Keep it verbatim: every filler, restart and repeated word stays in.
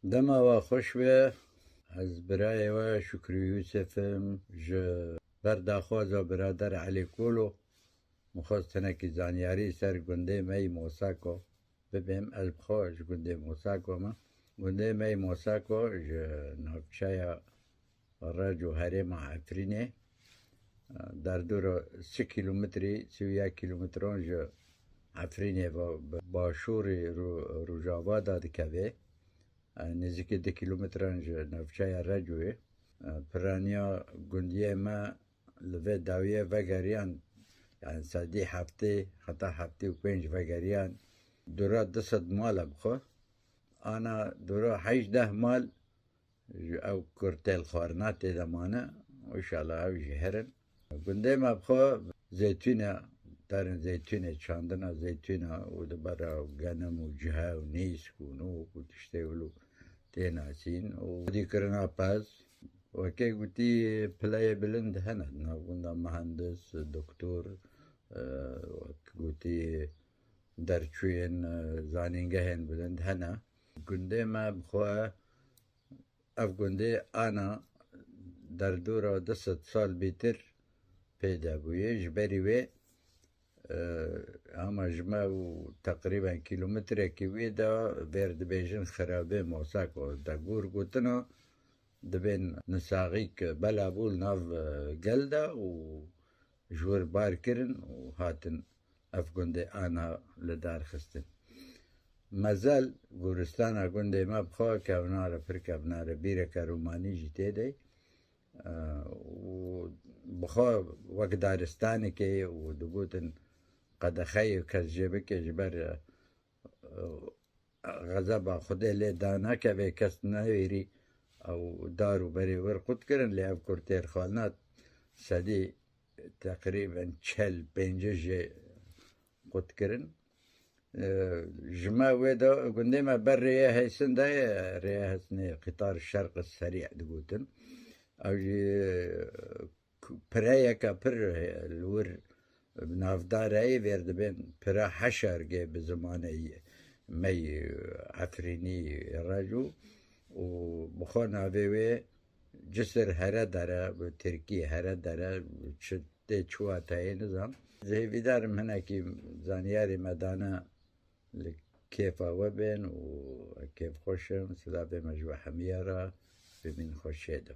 Dema we xweş be, ez birayê we Şükrü Yusuf im, ji ber daxwaza birader Elî Kolo, min xwest hinekî zanyarî ser gundê me yî Mosako bibêm. Ez bi xwe ji gundê Mosako me. Gundê me yî Mosako ji navçeya Reco herêma Efrînê, derdora sî kîlometrî, sî û yek kîlometron ji Efrînê ve bi başûrê ro-, rojava de dikeve. Nêzîkî du kîlometran ji navçeya Recoyê. Piraniya gundiyê me li vê dawiyê vegeriyan, yani sedî heftê heta heftê û pênc vegeriyan. Dora du sed mal e bi xwe. Ana dora hejdeh mal ji ew kurtêl xwarina tê de mane. Înşallah ew jî herin. Gundê me bi xwe zeytûn e, darên zeytûnê, çandina zeytûn e û di bera genim û cihe û nîsk û nûk û tiştê wilo tê nasîn û xwedîkirina pez. Wekê gotî, pileyê bilind hene di nav gunda, muhendis, doktor, e, wek gotî, derçûyên, e, zanîngehên bilind hene. Gundê me bi xwe, ev gundê ana derdora du sed sal bîtir pê de bûye. Ji berî wê, e, hema ji me û teqrîben kîlometrekî wê de vêr dibêjin xirabê Mosako. De gor gotina dibên nisaxîk bela bû li nav, e, gel de û ji wir bar kirin û hatin ev gundê ana li dar xistin. Mezel goristana gundê me bi xwe kevnar e, pir kevnar e, bîreke romanî jî tê de ye. E, û bi xwe wek daristanekê ye û digotin qedexeyê kes jê bike ji ber, e, xezeba Xwedê lê danakeve, kes newêrî ew dar û berê wir qut kirin, lê ev kurtêl xwarina sedî teqrîben çel pêncî jê qut kirin. E, ji me wê de gundê me ber rêyê Heysin de ye, rêyê Heysinê, Qitar Şerq Serî digotin. Ew jî ku-, pireyeke pir, e, li wir navdar e, vêr dibên pira heşargê bi zimanê me yî Efrînî Reco û bi xwe navê wê Cisir Heredere, bi tirkî Heredere, çi tê çi wateyê nizam. Ez hêvîdar im hinekî zanyarê me dane li kêfa we bên û kêfxweş im. Silavê me ji we hemiya re, bimînin xweşiyê de.